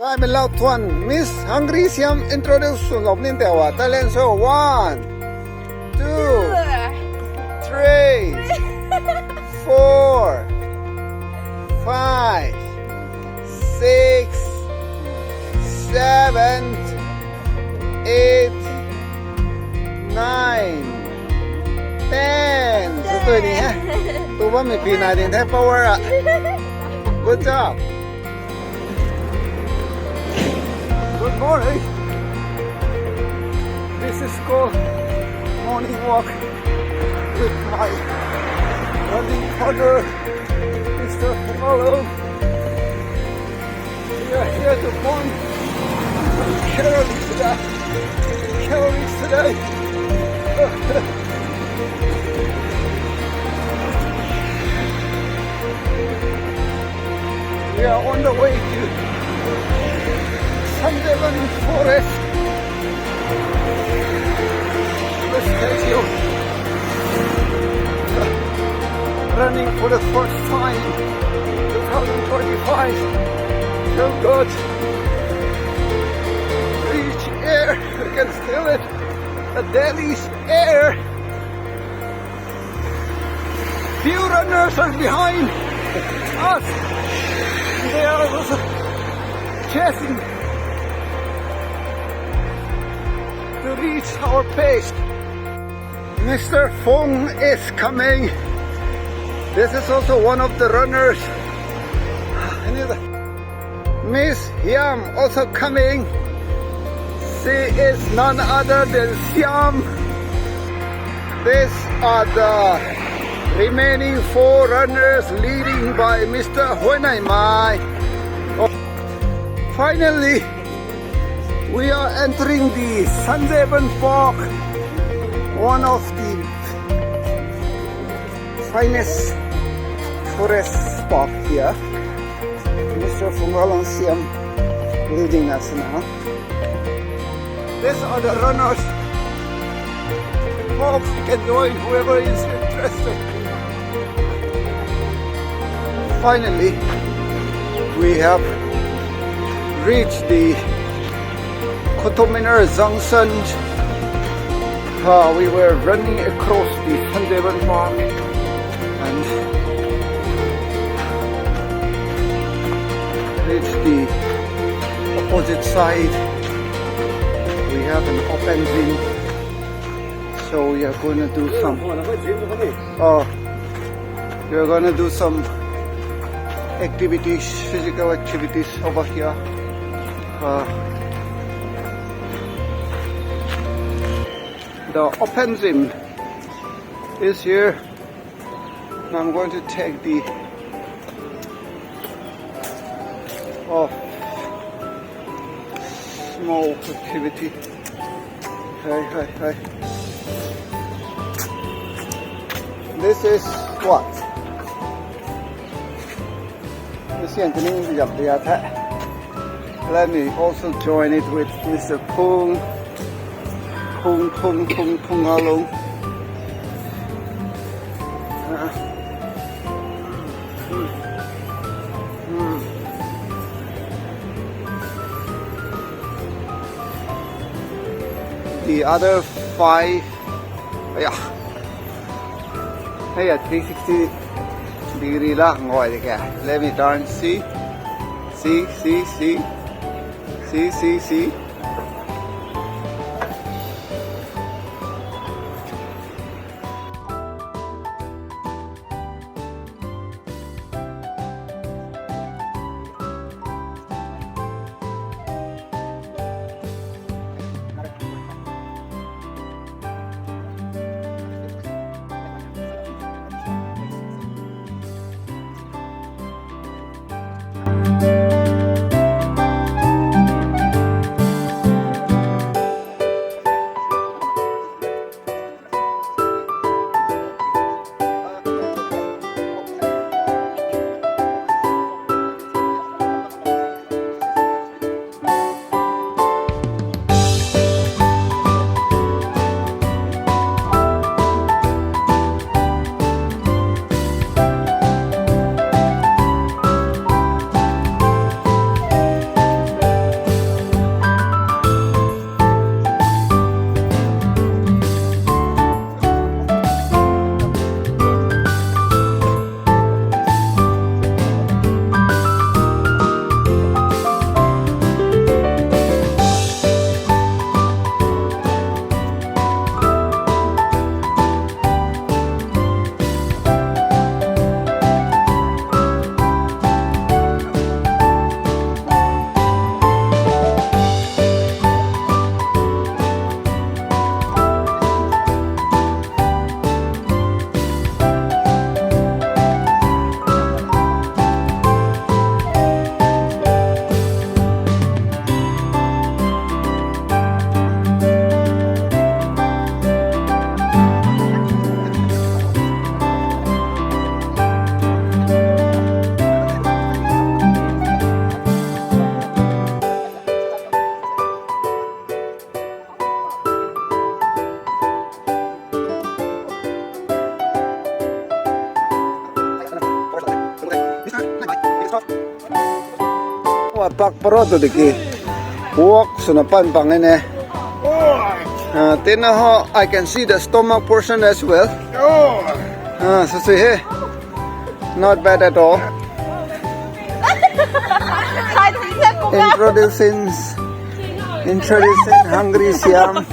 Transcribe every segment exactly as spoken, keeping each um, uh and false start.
Ai, min lau thuan, Miss Hungry Siam introduce sw lou nin te wa. Talent show, one, two, three, four, five, six, seven, eight, nine, ten. Sw tui ni he. Tu bammei pi nai ding the power a. Good job. Good morning. This is called morning walk with my running partner, Mister Pumalo. We are here to burn calories today. Calories today. We are on the way to Sandeban Forest. Let's take you running for the first time, two thousand twenty-five. Feel good. Rich air, you can feel it. The Delhi's air. Few runners are behind us. They are also chasing to reach our pace. Mister Fung is coming. This is also one of the runners. Miss Hiam also coming. She is none other than Siam. These are the remaining four runners leading by Mister Huaynaimai. Finally, we are entering the Sanjeevan Park, one of the finest forest park here. Mister Phungalong Siam leading us now. These are the runners. Folks, you can join whoever is interested. Finally, we have reached the Qutub Minar Junction. Uh, we were running across the Sanjeevan Park and reached the opposite side. We have an open gym, so we are gonna do some. Oh, we are gonna do some activities, physical activities over here. Uh, the open gym is here. Now I'm going to take the, oh, small activity. Hey, hey, hey. This is what? This is Anthony. Let me also join it with Mister Pung. Pung, Pung, Pung, Phungalong. Uh, hmm. Hmm. The other five, yeah. Hey, yeah, three sixty degree la ngoi de kha. Let me turn. See, see, see, see, see, see, see. Pak paro tu diki. Walk swna pan pang e ne. Ah, tina ho, I can see the stomach portion as well. Ah, so see here. Not bad at all. Introducing, introducing Hungry Siam.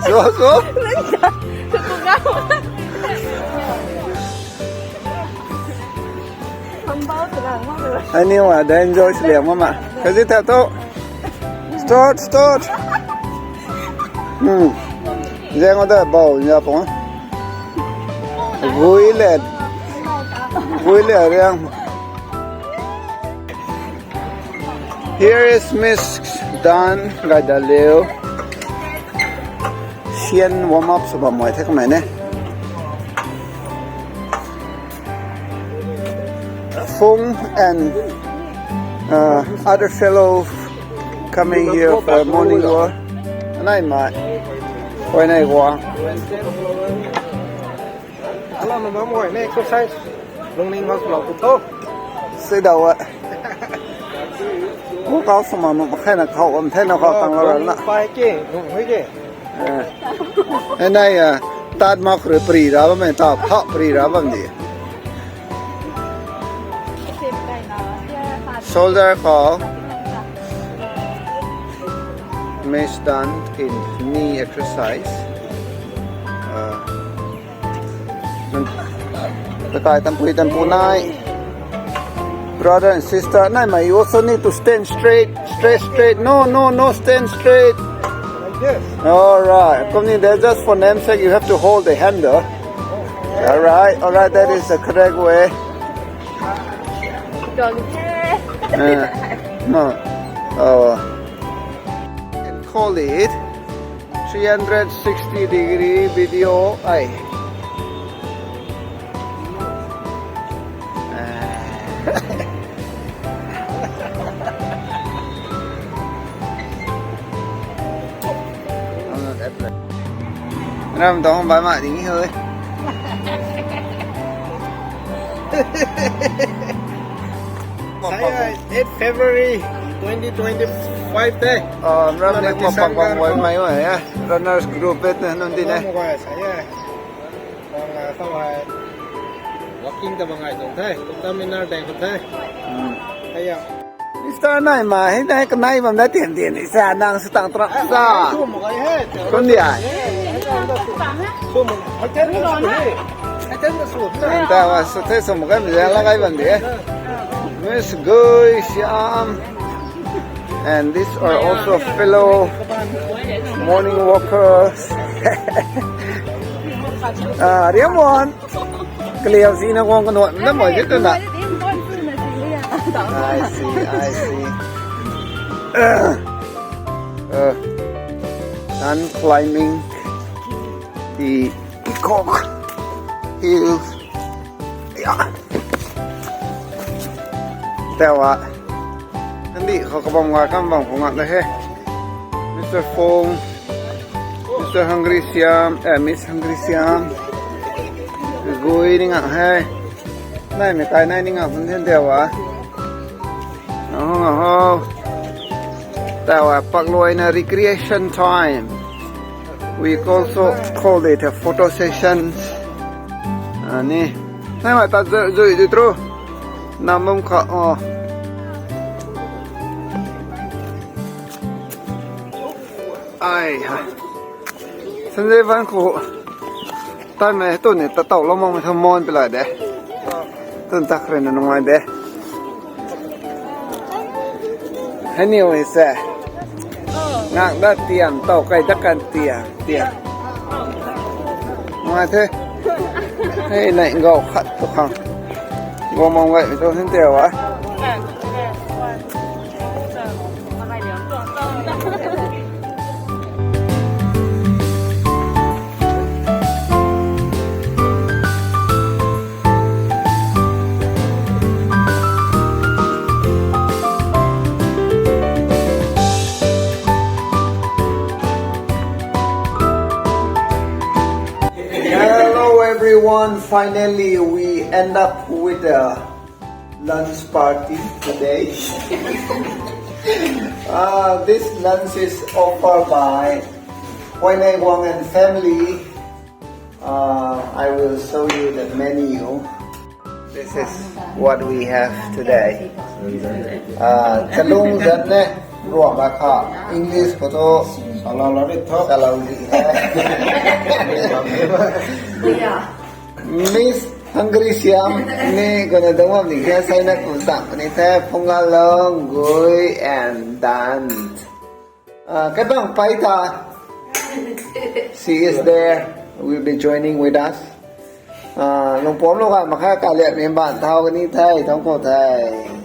So, so. Anyway, they enjoy sliang mama. Kasi ta to. Start, start. Hmm. Zeng ada bau nia pong. Gui le. Gui le riang. Here is Miss Dan Gaidaleo. Sian warm up sw bam mei the kamei ne. Fung and, uh, other fellow coming here for morning walk. Anai mai. Oi nai guang. Hello, no, mom, why? Exercise. Lungning mas lo tu. Sei da wa. Ko kau sama ma khai na kau am the na kau tang lo na. Pai ke, nung hui ke. Eh. Eh, nai, ah, tat mak re pri ra bam e, ta pha pri ra bam di. Shoulder ko. Miss Dan in knee exercise. Uh, Takai tampui tampu nai. Brother and sister, nai mai, you also need to stand straight, straight, straight. No, no, no, stand straight. Like this. All right. Kumni, that's just for namesake. You have to hold the handle. All right, all right. That is the correct way. Don't care. Uh, no. Oh. And call it three hundred sixty degree video. Ai. Ram tong bai ma ding hoi. Saya eight February twenty twenty-five te. Ah, ram ni ma pak bang wai mai wai ya. Runners group et na nun di ne. Bang, ah, sa hai. Walking ta bang ai tuang the. Kuta Minar dai ko the. Hmm. Aya. Mister Nai ma, hei nai kanai bam da tian tian ni sa nang su tang trap sa. Sum gai he. Kun dia. Sum. Aten da su he. Aten da su. Anta wa su the sum gai mi la gai bam dia. Miss Gui Siam. And these are also fellow morning walkers. Ah, Riamon. Kaliau si na guang kanuan na moi di tu na. I see, I see. Uh, uh, sun climbing the Peacock Hill. Yeah. Tawa. Nandi khou kabam nga kam bam khou ngak na he. Mister Fong, Mister Hungry Siam, eh, Miss Hungry Siam. Gui ni ngak he. Nai mi kai nai ni ngak pun then tawa. Aho, aho. Tawa pakluai na recreation time. We also call it a photo session. Ani. Nai mai ta zui zui di tru. Nam bam kha o. Ai ha. Sanjay van khou. Tan mei tu ni ta tau lou mang mei tho mon pi lai de. Tun tak re na nungai de. Hei niw hei se. Ngak da tiam, tau kai da kan tiam, tiam. Ngai the. Hei nai gau khat tu khang. Gau mang gai mi tu hin tiam a. Hello everyone, Finally, we end up with a lunch party today. Uh, this lunch is offered by Huaynei Wang and family. Uh, I will show you the menu. This is what we have today. Uh, chalung zan ne, ruang la kha. English khou thu, salou li the. Miss Hungary Siam ni guna dungam ni khe, sai na ku sam ni the, Phungalong, Gui, and Dan. Uh, Kaibang Pai ta. She is there. Will be joining with us. Uh, lungpuamclou ga makha kaliak ni ban thau ni the, thang khou the.